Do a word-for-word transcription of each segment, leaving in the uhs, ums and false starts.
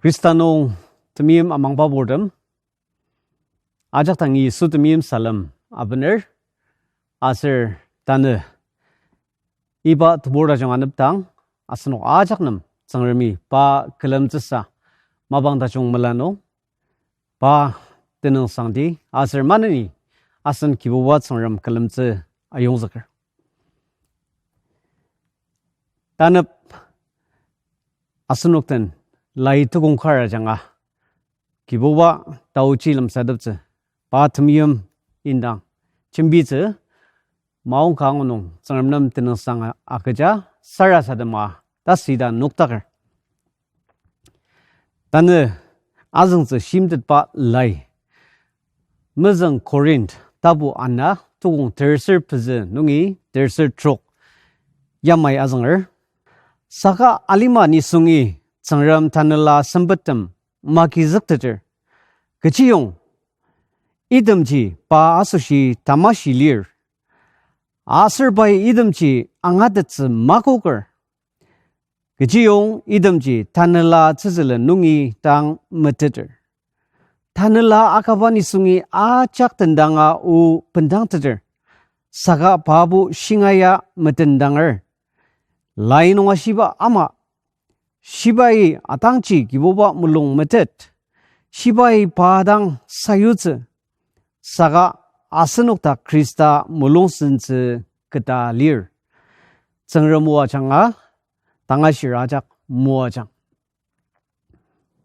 Khrista nung temeim amangba purtem, ajak dangi Yisu temeim salem abener, aser tanü iba tebur tajung anepdang, asenok ajak nem Tsüngremi pa külemtsüsa mapang tajung melano, pa tenüngsangdi aser maneni asen Kibuba Tsüngrem külemtsü ayongzüker. Tanep asenok den lai tukong kar ajanga Kibuba taochi lemsateptsü, pa temeim indang jembitsü, maongka angu nung Tsüngrem nem tenüngsang agüja sarasadema tasüda nokdaker. Tanü azüngtsü shimtetba lai, mezüng Korinth tapu ana tukong terser pezü nungi terser trok yamai azünger. Saka alima nisungi Tsüngrem tanela sempettem magizükteter. Kechiyong itemji pa asoshi tamashi lir, aser pai itemji angatettsü makoker. Kechiyong itemji tanela tsütsülen nungi dang meteter. Tanela akaba nisungi ajak tendanga o bendangteter, saka pabo shingaia metendanger. Lai nung ashiba ama, shibai atangji Kibuba mulung metet, shibai pa dang sayutsü, saka asenok dak Khrista mulung sentsü keta lir. Tsüngrem o ajanga, tangashir ajak moajang.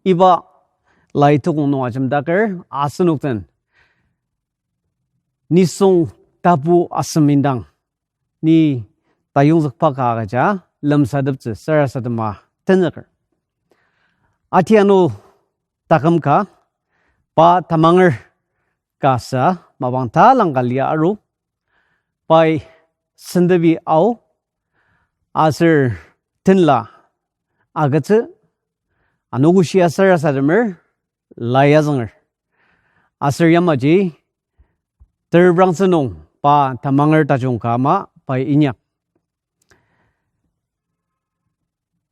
Iba lai tukong nung ajemdaker asenok den nisung tapu asem indang ni tayongzükba ka agüja lemsateptsü sarasadema tenzüker. Atianu taküm ka, pa tamanger ka sa mapang talangka lia aru, pai sentepi ao, aser tenla agütsü, anogo shia sarasademer, lai azünger. Aser yamaji terprangtsü nung pa tamanger tajung ka ama pai inyak.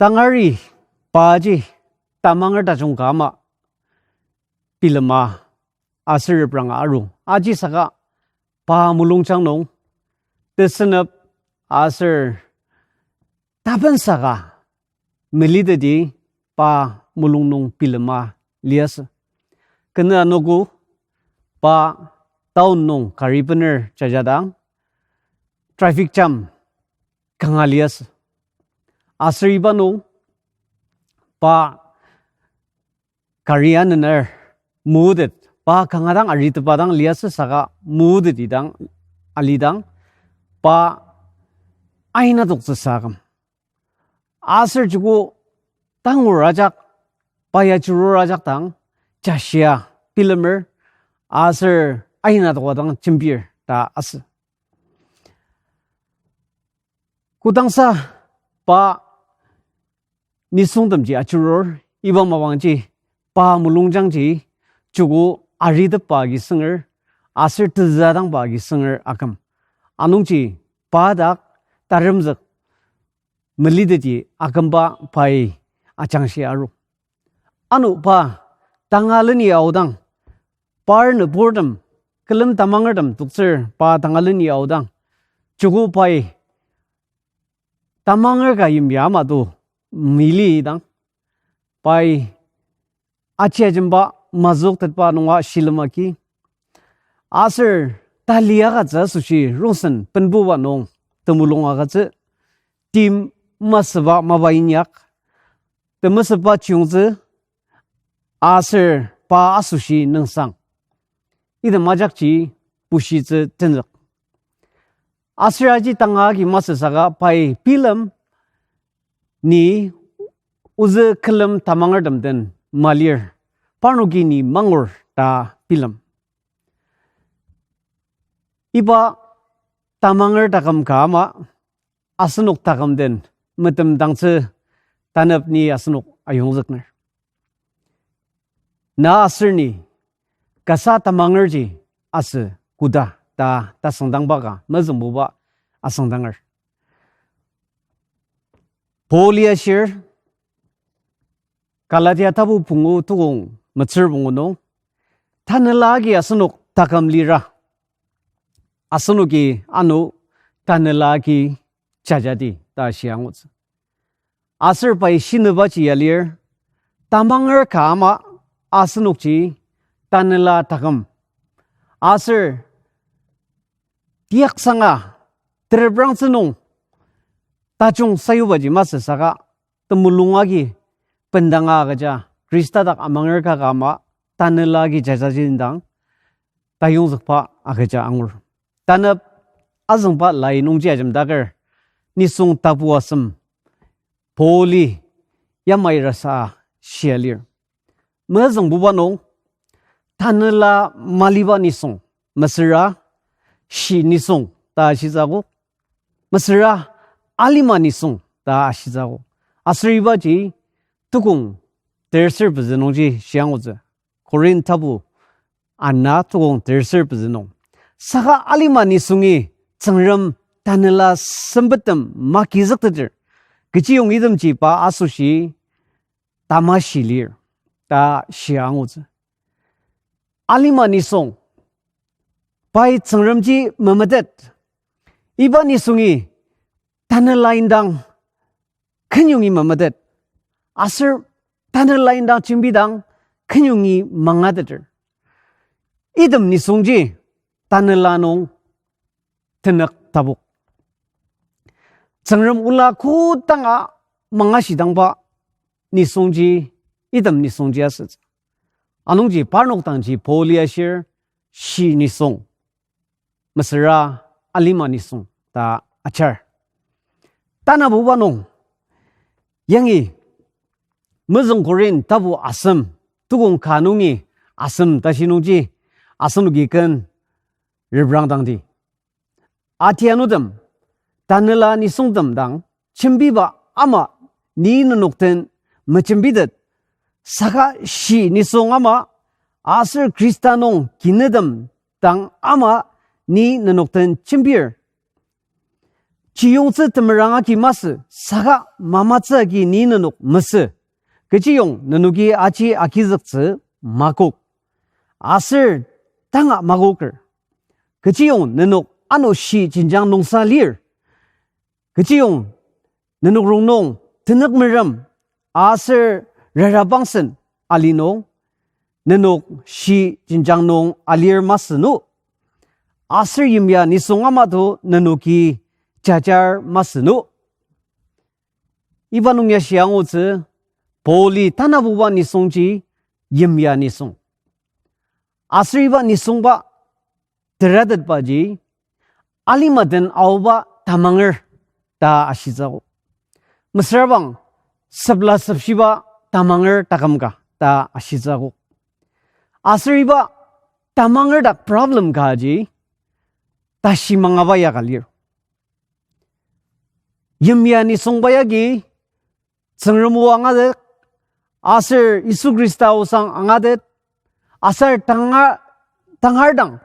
Tangari paji tamanger tajung ka ama bilema aser repranga aru. Aji saka pa mulungjang nung tesünep aser tapen saka meliteti pa mulung nung bilema liasü. Kenü anogo pa town nung kari bener jajadang traffic jam kanga liasü. Aser iba nung pa kari anener motet, pa kanga dang aritepa dang liasü saka motet idang, alidang, pa aina toktsüsa aküm. Aser joko tangur ajak, pa ya chirur ajak dang, jashia bilemer, aser aina toka dang jembir ta asü. Kodangsa pa nisungtemji achirur, iba mapangji pa mulungjangji joko aritepba agi sünger, aser tezüadangba agi sünger aküm. Anungji pa dak taremzük meliteti akümba pai ajangshi aru. Ano pa tanga leni aodang, par nüburtem, külem tamangertem toktsür pa tanga leni aodang, joko pai tamanger ka yimya ama to mili dang, pai aji ajemba mazüktetba nunga shilem agi, aser tali agütsü asoshi rongsen penbuba nung temulung agütsü, tim masüba mapa inyak, temesüba chiyungtsü, aser pa asoshi nüngsang. Item ajakji bushitsü tenzük. Aser aji tanga agi masü saka pai bilem, ni ozü külem tamangertem den malir, parnoki ni mangur ta bilem. Iba tamanger taküm ka ama asenok taküm den metemdangtsü tanep ni asenok ayongzükner. Na aser ni kasa tamangerji asü koda ta tasüngdangba ka mezüngbuba asüngdanger. Paul-i ashir, Galatia tapu pungu tukong metsür pungu nung, tanela agi asenok taküm lira, asenoki ano tanela agi jajati ta shia angutsü. Aser pai shinübaji ya lir, tamanger ka ama asenokji tanela taküm. Aser tiaksanga tereprangtsü nung tajung sayubaji masü saka temulung agi bendanga agüja Khrista dak amanger ka ka ama tanela agi jajaji indang tayongzükba agüja angur. Tanep azüngba lai nungji ajemdaker nisung tapu asem Pauli yamai rasa shia lir. Mezüngbuba nung, tanela maliba nisung, mesüra shi nisung ta ashitsü akok, mesüra alima nisung ta ashitsü akok. Aser ibaji tukong terser pezü nungji shia angutsü. Korinth tapu ana tukong terser pezü nung. Saka alima nisungi Tsüngrem tanela sempettem magizükteter, kechiyong itemji pa asoshi tamashi lir ta shia angutsü. Alima nisung pai Tsüngremji memetet. Iba nisungi tanela indang kenyongi memetet, aser tanela indang jembidang kenyongi mangateter. Item nisungji tanela nung tenük tapok. Tsüngrem ola kodanga mangashidangba nisungji, item nisungji asütsü. Anungji parnok dangji Pauli ashir, shi nisung, mesüra alima nisung ta achar. Tanabuba nung, yangi Mezüng Korinth tapu asem, tukong ka nungi asem tashi nungji asenoki ken reprangdangdi. Atianutem, tanela nisungtem dang jembiba ama ni nenok den mejembitet, saka shi nisung ama aser Khrista nung kinütem dang ama ni nenok den jembir. Chiyongtsü temerang agi masü, saka mamatsü agi ni nenok mesü. Kechiyong nenoki aji agizüktsü makok, aser tanga makoker. Kechiyong nenok ano shi jenjang nungsa lir. Kechiyong nenok rongnung tenük merem aser rarabangsen ali nung, nenok shi jenjang nung alir masü no, aser yimya nisung ama to nenoki jajar masü no. Iba nung ya shi angutsü, Pauli tanabuba nisungji yimya nisung. Aser iba nisungba teratetbaji alima den aoba tamanger ta ashitsü akok. Mesüra bang sepla sepshiba tamanger taküm ka ta ashitsü akok. Aser iba tamanger dak problem kaji tashi mangaba ya ka lir. Yimya nisungba yagi Tsüngrem o angatet, aser Yisu Khrista osang angatet, aser tanga-, tangar dang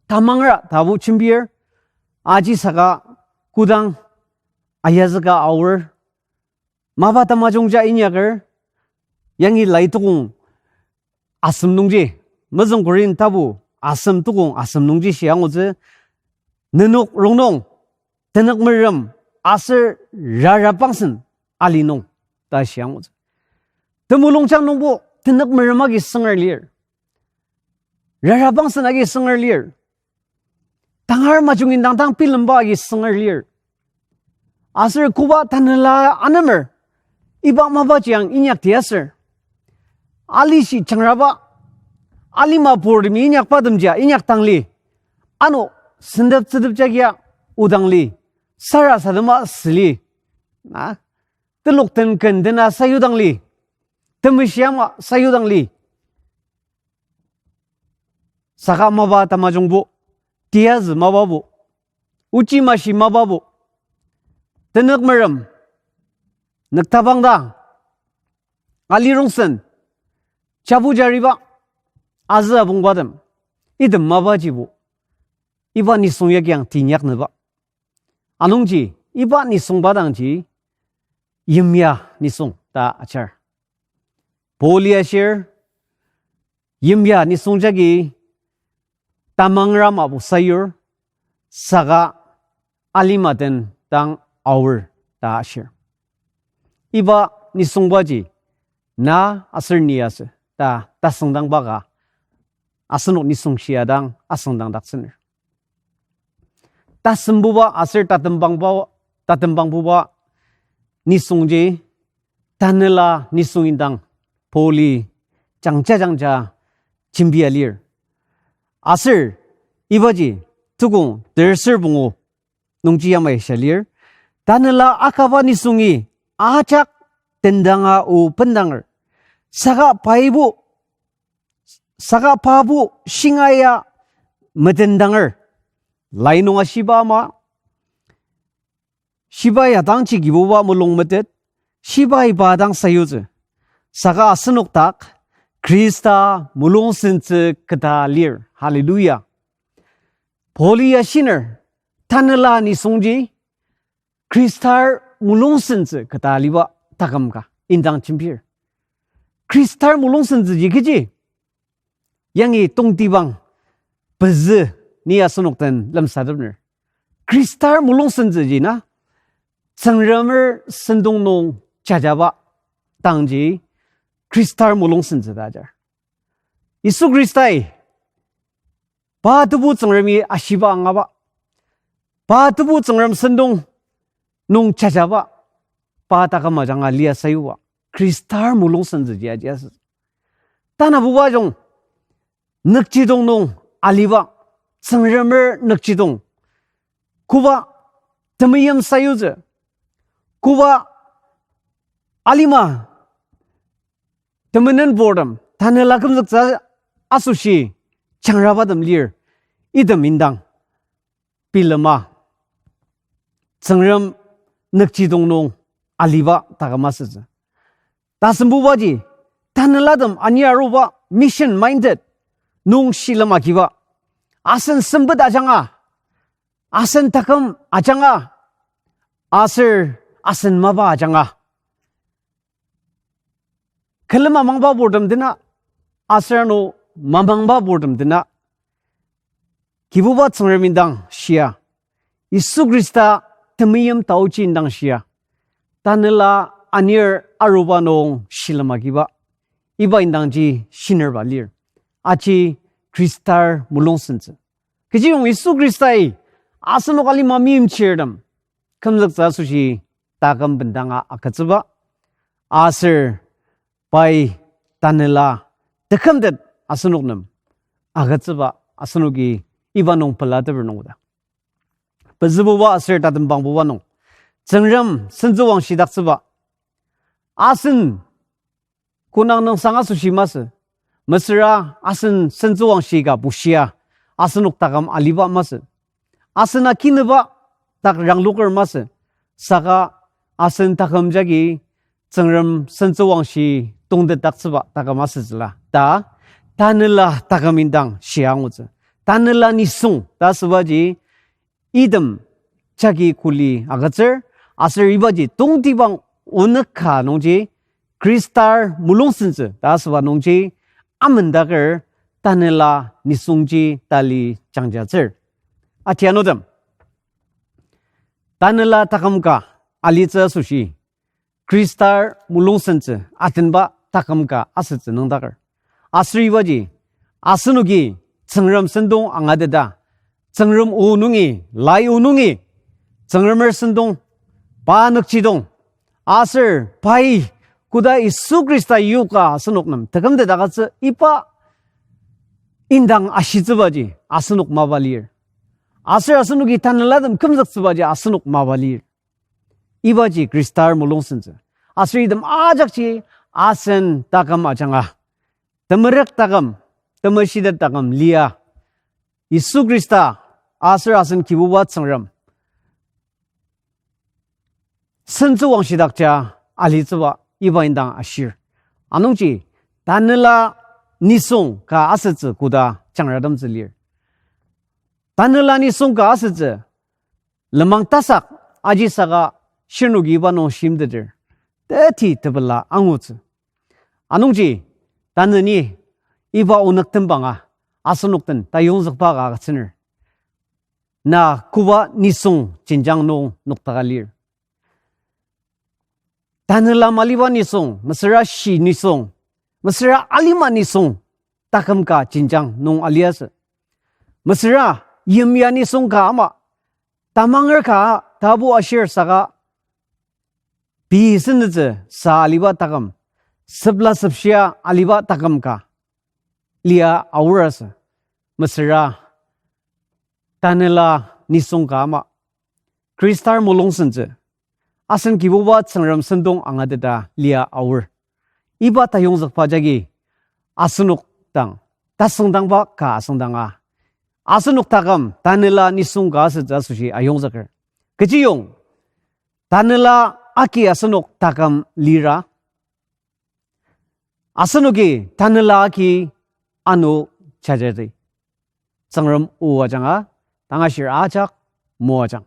tamangra tabu jembir, aji saka kodang ayazüka aor, mapa tamajungja inyaker, yangi lai tukong asem nungji, Mezüng Korinth tapu asem tukong asem nungji shi angutsü, nenok rongnung tenük merem aser rarabangsen ali nung ta shi angutsü. Temulungjang nungbo tenük merem agi sünger lir, rarabangsen agi sünger lir, tangar majung indang dang bilemba agi sünger lir. Aser koba tanela anemer, iba mapaji ang inyakti aser, alishi jangraba, alima purtemi inyakbatemjia inyakdang li, ano sentep tsütep jagia odang li, sarasadema süli, na, telok den ken dena sayudang li, temeshi ama sayudang li. Saka mapa tamajungbo, tiyazü mapabo, ochi mashi mapabo, tenük merem, nüktabang dang, alirongsen, chabu jariba, azü abongbatem, item mapajibo, iba nisung yagi ang tinyaknüba. Anungji, iba nisungba dangji yimya nisung ta achar. Paul-i ashir, yimya nisung jagi tamangra mabo sayur, saka alima den dang aor ta ashir. Iba nisungbaji na aser ni asü ta tasüngdangba ka asenok nisung shia dang asüngdangdaktsüner. Tasembuba aser tatembangba, tatembangbuba nisungji tanela nisung indang Paul-i jangja jangja jembia lir. Aser ibaji tukong terser pungu nungji yamai shia lir. Tanela akaba nisungi ajak tendanga o bendanger. Saka paibo, saka pabo shingaia metendanger. Lai nung ashiba ama, shibai adangji Kibuba mulung metet, shibai pa dang sayutsü. Saka asenok dak Khrista mulungsentsü keta lir. Hallelujah. Paul-i ashiner, tanela nisungji Khristar mulungsentsü keta aliba taküm ka indang jembir. Khristar mulungsentsüji kechi? Yangi tongtibang pezü ni asenok den lemsatepner. Khristar mulungsentsüji na, Tsüngremer sentong nung jajaba dangji Khristar mulungsentsü ta ajar. Yisu Khristai pa tebu Tsüngremi ashiba angaba, pa tebu Tsüngrem sentong nung jajaba, pa taküm ajanga lia sayuba, Khristar mulungsentsüji aji asü. Tanabuba jung nükjidong nung aliba, Tsüngremer nükjidong, koba temeim sayutsü, koba alima temenenburtem, tanela kümzüktsü asoshi jangrabatem lir, item indang bilema Tsüngrem nükjidong nung aliba taküm asütsü. Tasembubaji, tanelatem ani aruba mission minded nung shilem agiba, asen sempet ajanga, asen taküm ajanga, aser asen mapa ajanga, külem amangba burtem dena, aser ano mamangba burtem dena, Kibuba Tsüngrem indang shia, Yisu Khrista temeim taoji indang shia, tanela anir aruba nung shilem agiba, iba indangji shinerba lir. Aji Khristar mulungsentsü. Kechiyong Yisu Khristai asenok alima meimchirtem kümzüktsü asoshi taküm bendanga agütsüba, aser pai tanela tekümtet asenok nem agütsüba asenoki iba nung pelateper nung oda. Pezübuba aser tatembangbuba nung, Tsüngrem sentsüwangshidaktsüba, asen konang nüngsang asoshi masü, mesüra asen sentsüwangshi ka bushia asenok taküm aliba masü, asen akinüba dak rangloker masü, saka asen taküm jagi Tsüngrem sentsüwangshi tongtetdaktsüba taküm asütsüla ta, tanela taküm indang shia angutsü. Tanela nisung ta asübaji item jagi kuli agütsür, aser ibaji tongtibang onük ka nungji, Khristar mulungsentsü ta asüba nungji amendaker tanela nisungji tali jangjatsür. Atianutem, tanela taküm ka alitsü asoshi Khristar mulungsentsü atenba taküm ka asütsü nüngdaker. Aser ibaji asenoki Tsüngrem sentong angateta, Tsüngrem o nungi, lai o nungi, Tsüngremer sentong, pa nükjidong, aser pai koda Yisu Khrista yoka asenok nem tekümtet agütsü iba indang ashitsübaji asenok mapa lir. Aser asenoki tanelatem kümzüktsübaji asenok mapa lir. Ibaji Khristar mulungsentsü. Aser item ajakji asen taküm ajanga, temerük taküm, temeshitet taküm lia, Yisu Khrista aser asen Kibuba Tsüngrem sentsüwangshidakja alitsüba iba indang ashir. Anungji tanela nisung ka asütsü koda jangratemtsü lir. Tanela nisung ka asütsü lenmang tasak ajisaka shirnoki iba nung shimteter teti tepela angutsü. Anungji, tanü ni iba onük tembanga asenok den tayongzükba ka agütsüner. Na koba nisung jenjang nung noktaka lir. Tanela maliba nisung, mesüra shi nisung, mesüra alima nisung, taküm ka jenjang nung aliasü. Mesüra yimya nisung ka ama, tamanger ka tabu ashir saka, pei senütsü sa aliba taküm, sepla sepshia aliba taküm ka lia aor asü. Mesüra tanela nisung ka ama, Khristar mulung sentsü, asen Kibuba Tsüngrem sentong angateta lia aor. Iba tayongzükba jagi asenok dang tasüngdangba ka asüngdanga, asenok taküm tanela nisung ka asütsü asoshi ayongzüker. Kechiyong, tanela agi asenok taküm lira, asenoki tanela agi ano jajadi. Tsüngrem o ajanga, tangashir ajak moajang.